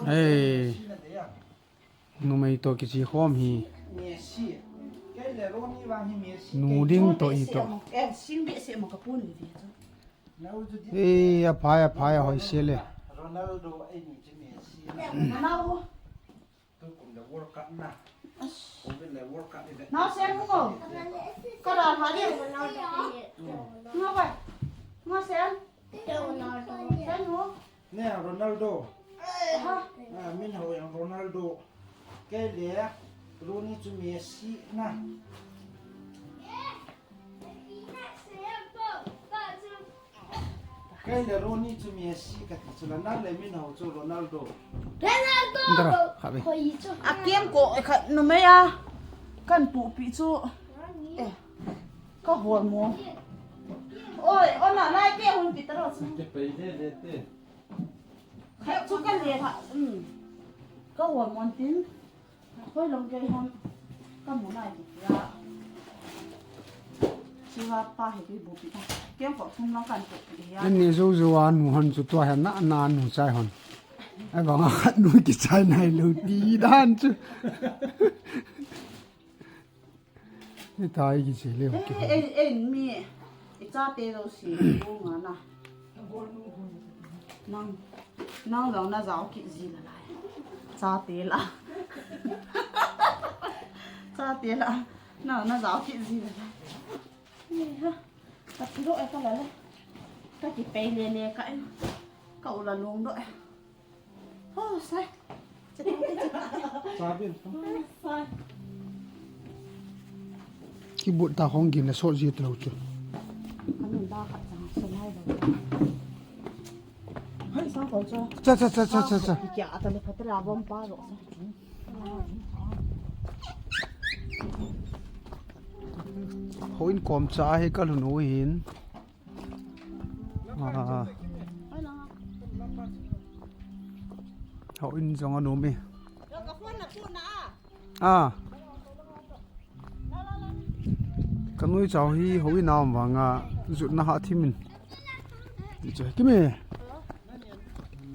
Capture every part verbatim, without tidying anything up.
Hey. Numei toh kiche khom hi. Nu ding toh itoh. Ei, aphai, aphai, ahoise le. Nao sen mu ngo. Kala ha di. Ngo bai. Ngo sen. Sen mu. Ne, Ronaldo. Ha. Ah, min hao jong Ronaldo. Kei le Rooney chu Messi na. Kei le Rooney chu Messi kati chu la, nang le min hao chu Ronaldo. Ronaldo. Ndra, khabe. Akem ko, eh, khat numei a. Kan pupi chu. Eh. Ka hol mo. Oi, ona lai ke hun pi taro chu. Ke pai le le te. Khat chu kan le ha. Um. Ka hol mo tin. Hoi long ke hon. Ka mu nai ti ya. Siwa pa he ki bu pi ta. Kem ko tum long kan pupi ya. Ani zo zo a nu hon chu tua he na na nu chai hon. Ai ba nga khat nu kichai nai lo ti dan chu. Ni tai kiche le. Eh, eh, eh, mi. I chate lo si, bu nga na. Nang, nang jong na jao kit ji la lai. Chate la. Chate la. Nang na jao kit ji la lai. Ni ha. Ka ti lo e ka la le. Ka ti pe le le ka e. Ka u la lung do e. Oh, sai. Kibut ta hong gin na sot ji tlo chu. Cha, cha, cha, cha, cha, cha. Houin kom cha hi ka lhun u hin. Ah. Houin jong anom e. Ah. Ka nui chau hi houin a um vanga jutna ha thimin. Ni chu kimi.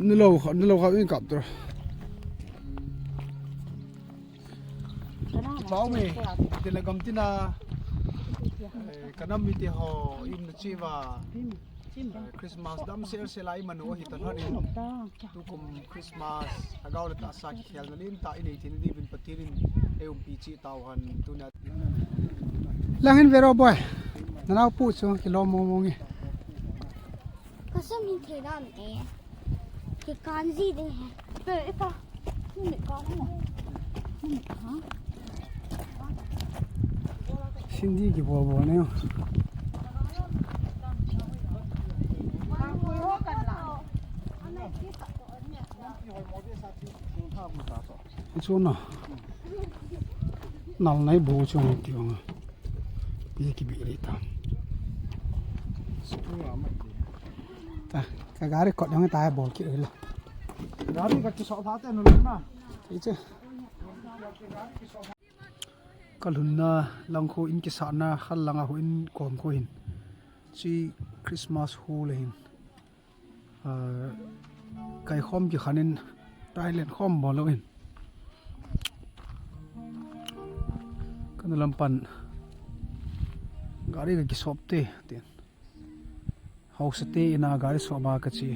Ni lo kha, ni lo kha in kap tur. Pau me, te la gam tina, eh, ka nam mite ho, im na chiva, eh, Christmas dam sel sel a i manu hi ta hon in. Tukum Christmas, lhagao le tahsa kikhelna lentah i nei theina diuvin Pathen in ei umpi cheh tau hen tunia. Lang hin vero boy, na nao pu chu kilom mong mong e. Ka sum hin thei dan e. Ki kan ji de he. Pe e pa. Ni mi kan mo. Ni mi kan. Sindi ki bol bol ne. Chu na. Nal nai bo chu ti ong. Pi ki bi ri ta. Ta, ka gari kot dong ta bol ki ri la. Gari ka ki so pha te nu na. Ti che. Ka lhunna lang khu in kisahna khal langa khu in kom khu hin. Chi Christmas khu le hin. Ah, kai khom kikhan in, tai len khom bol lo in. Ka nu lam pan gari ka kisop te, tin. Haosa te in a gari sop a ka che.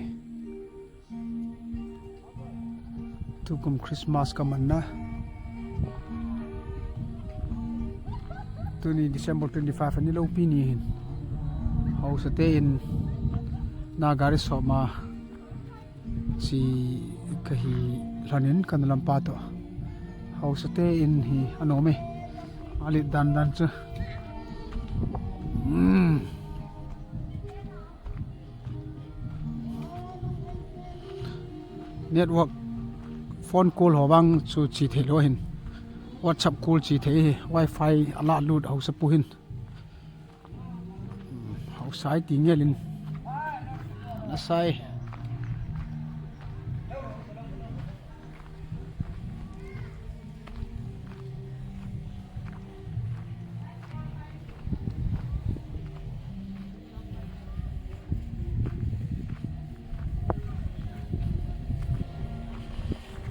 Tukum Christmas ka man na. Tuni December twenty-five ani lopi ni hin. Haosa te in na gari sop ma chi ka hi lhon in ka nu lam pa toh. Haosa te in hi anom e. Alet dan dan chu. Hmm. Network phone call ho vang chu che thei lo hin. WhatsApp call che thei hi. Wi-Fi ala lut haosa pu hin. Haosa i ti ngel in. Na sai.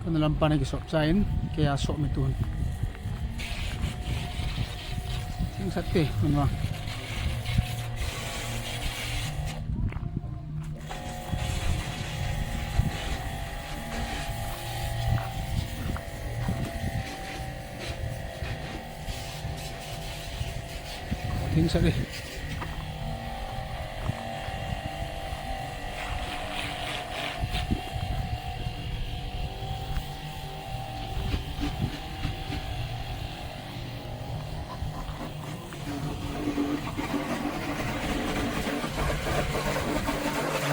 Tun lampan a kisop cha in, kei a sop mi tun. Sing sat te, mun vang. Thing sat e.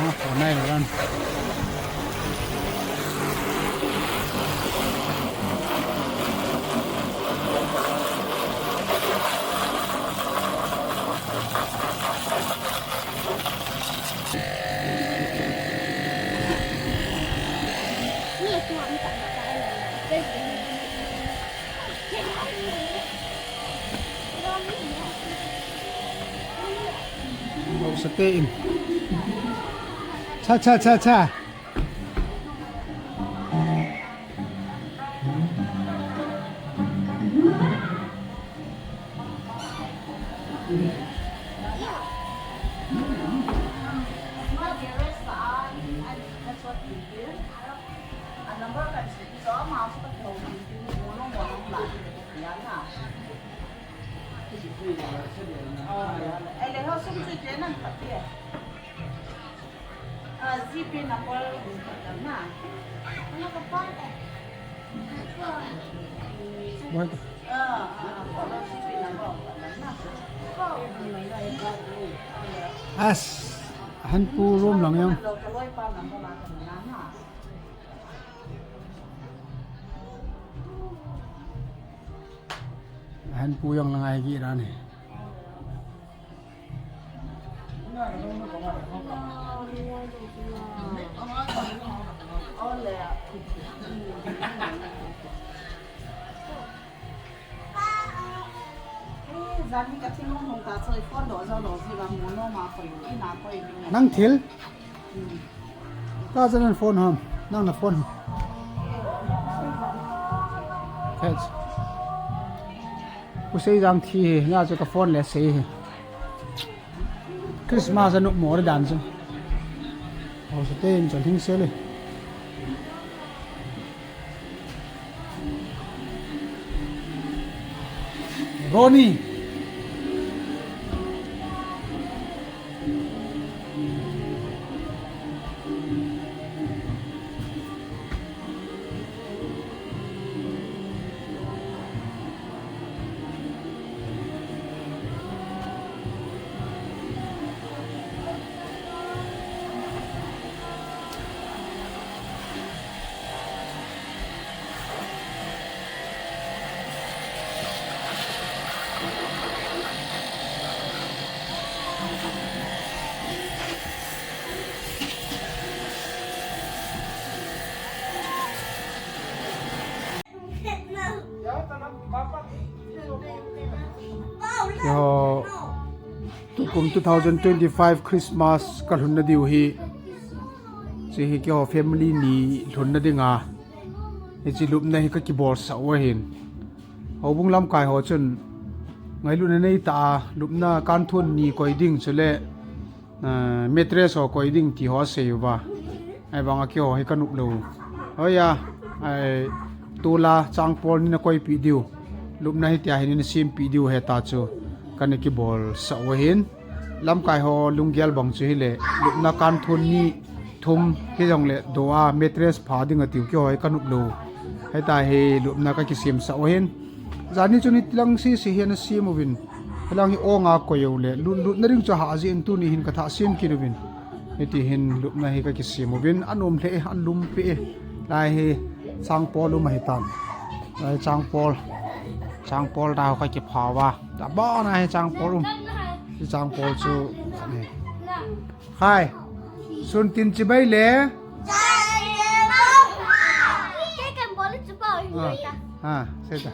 Ah, khonai lo ran. Lo sa te in. Cha, cha, cha, cha. As, ahin pu room lang jong. Ahin pu jong lang ahi kit ran e. Nang thil? Ta chen an phone ham. Nang na phone. Khet. Pu Seijang thi hi, na chu ka phone le sei hi. Christmas a nop mo dan chu. Ho sa te in chan hing se le. Ronnie. Yo, tukum two thousand twenty-five Christmas ka lhunna diu hi. Hiche hi keiho family ni lhunna dinga. Hiche lupna hi ka kibol sah u ahin. Houbung lamkai ho chun ngailutna nei tah a lupna kanthon ni koi ding chule, ah, mattress ho koi ding ti ho asei uva. Ahivanga keiho hi ka nop lou. Hoiya, ai, tula changpol ni na koipeh diu. Lupna hitia hi ni na sempeh diu heta chu kana kibol sah u ahin. Lamkai ho lunggel bang chu hile, lupna kanthon ni thum hijongle doa mattress pha ding atiu, keiho hi ka nop lou. Heta hi lupna ka kisem sah u ahin. Jani chu nitilang sese hi ana sem uvin. Hilang hi ong a koi u le, lut, lutna ding chu ahah jeh in tuni hin ka thah sem kit uvin. Hiti hin lupna hi ka kisem uvin, anom lheh e, alum peh e. Lai hi changpol um ahitan. Lai changpol. Changpol tah ho ka kipha uva. Tabang a hi changpol um. Hi changpol chu, ni. Hai. Sun tin chibai le. Ah, ah, sei ta.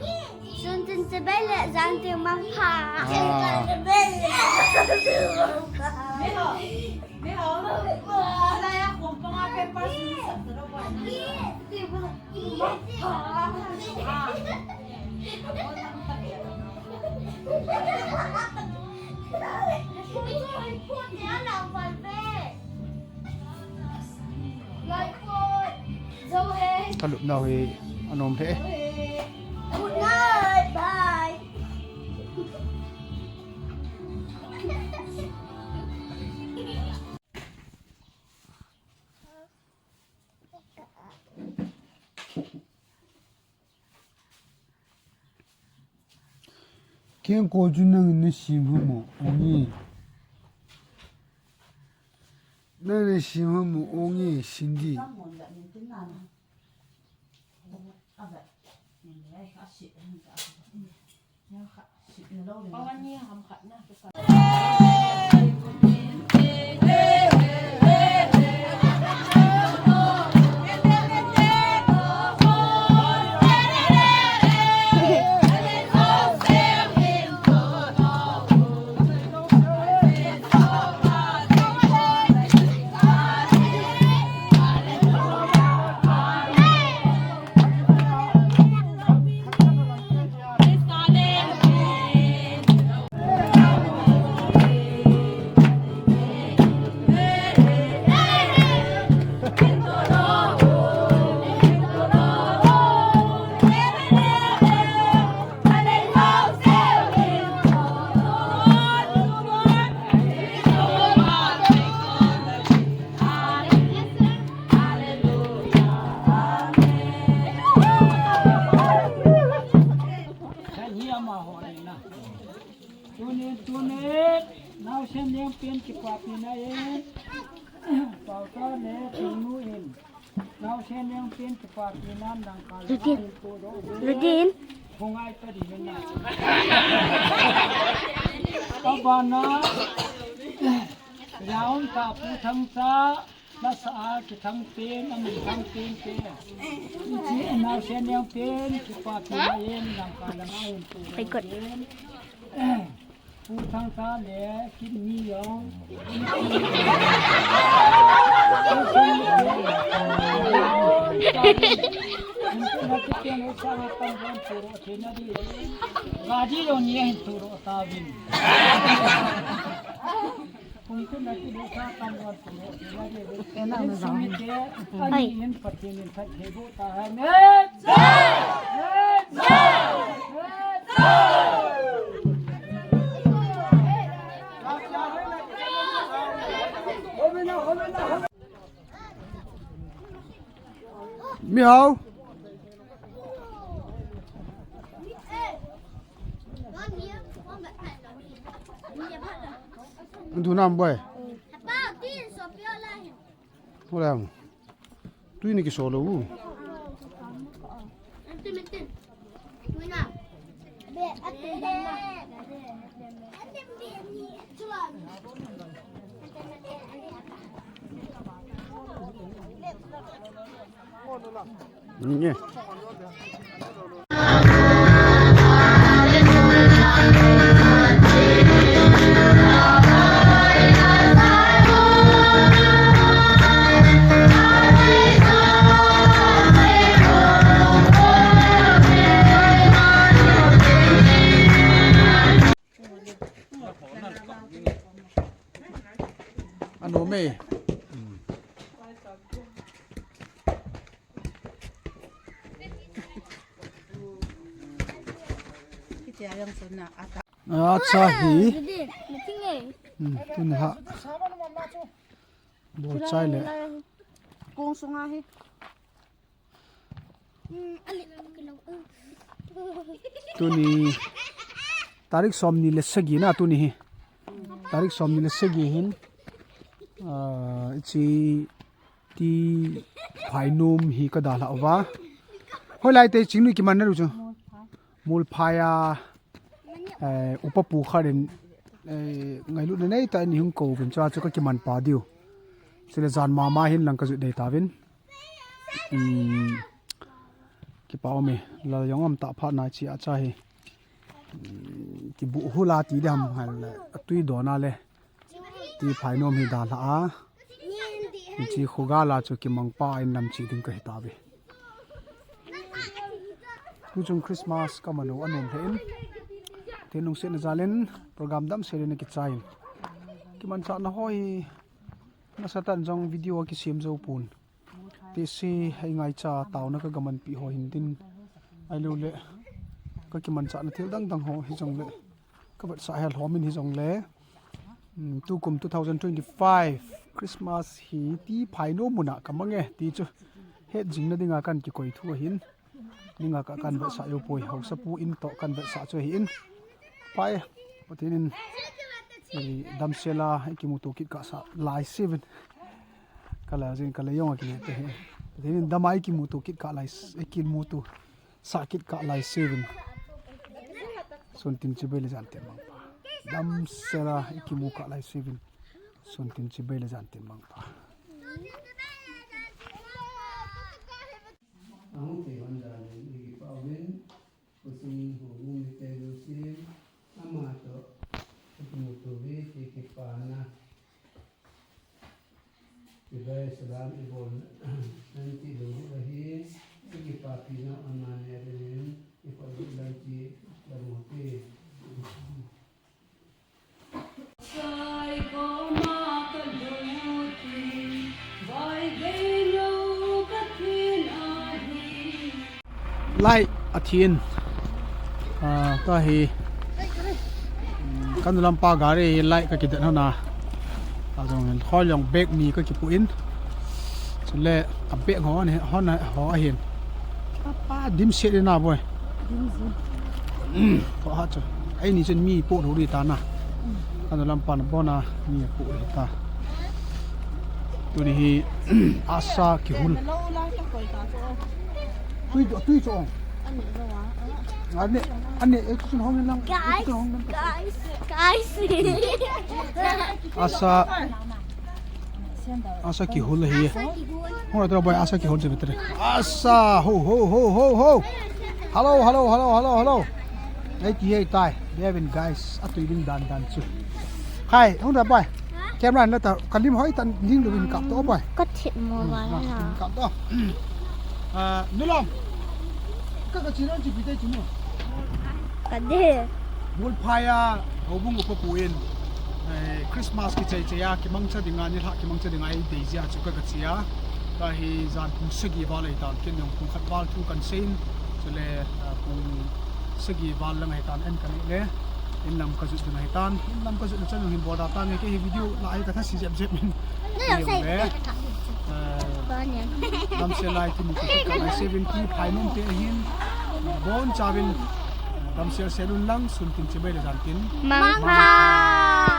Sun tin chibai le, jang tin mangpha. Ah. Ka lupna hi anom hle. Good night, bye. Keng ko chu nang na sim hamo, Ongi. Nang na sim hamo, Ongi, Cindy. Tunin, tunin, naosen lengpin kipapina in, Paocha le Chingnu in, naosen lengpin kipapina in dangka le Ludin. Hung ai pa di na. Abana, yaun ta pu thang ta, Lasa a kithang pen, a min thang pen te. Ichi naosen lengpin kipapina in dangka le ma in tu. Ai kot. Pu Thangcha le Kitni jong. Gari jong ni hin turo tauvin. Mihao. Ndu nam boy. Hola mo. Tui ni kiso lou. Nye. Anom e. Acha hi. Hmm, tuni ha. Bol chai le. Kong sunga hi. Tuni tarik somni le sagi na tuni hi. Tarik somni le sagi hin, ah, ichi ti phainom hi ka dalha uva. Hoilai te Chingnu kiman na ru chu. Molphai a, eh, upa pu khat in, eh, ngailutna nei tah in hung kou uvin chua chu ka kiman pa diu. Chule jan mama hin lang ka jut dei tauvin. Um, kipa um e, lal jong um tah phat na chi a cha hi. Um, kibu hula ti dam hal le, atui dona le. Ti phainom hi dalha a. Chi khogal a chu kimang pa in lam chi ding ka hi tauve. Tuchung Christmas ka manu anom lheh in, tin lungsetna jal in program damsel in akichai in, kimanchahna ho hi nasatah in jong video akisem jou pon. Tisi hei ngaicha taona ka gamanpi ho hin tin, ahilouleh ka kimanchahna thil dangdang ho hijongleh, ka vetsah hel ho min hijongleh, um, tukum two thousand twenty-five Christmas hi ti phai nom mun a ka mang e ti chu het jingna dinga kan kikoi thu ahin. Dinga ka kan vetsah jou poi, haosapu in toh kan vetsah chu ahin. Pai, Pathen in, i, damsel a ikimuto kit kah sah lai siuvin. Ka la jin ka la jong a kine te hi. Pathen in dam a ikimuto kit kah lai s-, ikimuto sah kit kah lai siuvin. Sun tin chibai le jan tin mangpha. Damsel a ikimu kah lai siuvin. Sun tin chibai le jan tin mangpha. Ahung thei hon dan in ikipa uvin, Pu Singhoubung mite jousen, ama toh ikimuto uve ti kipana. Chibai salam ibol nan ti lou ahi, ikipapi nau ama neh dingin, ikhut ding lang ti lam u hite. Light a thin. Ah, tua hi. Ka nu lampa gari hi light ka kidet hon a. A jong hin khoi long bag ni ka kipu in. Chule a bag ho ni, hon ho ahin. Apa dimset ina boi. Ko ha chu. Eini chun mi po lou ri ta na. Ka nu lampa na bon a mi po ri ta. Tuni hi asa kihul. Tui chu, tui chu ong. Ani, ani, eh, chu hong lang. Guys, guys, guys. Asa, asa kihul hi. Hung ra tro boy, asa kihul je betre. Asa, ho, ho, ho, ho, ho. Hello, hello, hello, hello, hello. Ei ti hei tai. Devin guys, atui ding dan dan chu. Hai, hung ra boy. Camera na ta, ka lim hoi tan ling lu in kap to boy. Ka thit mo ba na. Kap to. Ah, nu lom. Ka ka chi na chi pi te chi mo. Ka de. Bul phai a, houbung upa pu in. Eh, Christmas kichai chai a, kimangcha dinga, nilhah kimangcha dinga, eidei jia chu ka ka chi a. Tua hi jan pung sagi val ahi tan, ken jong pung khat val thu kan sei in. Chule, ah, pung sagi val lang ahi tan, en ka nei le. In lam ka jot ding ahi tan, in lam ka jot na chan jong hin bol da tan, kei hi video la ahi ka tha si jep jep in. Ni jong sei. Eh, damsel a ikimuto kit kah lai siuvin ti phai nom te ahin. Bon chauvin, damsel sel un lang, sun tin chibai le jan tin. Mangpha.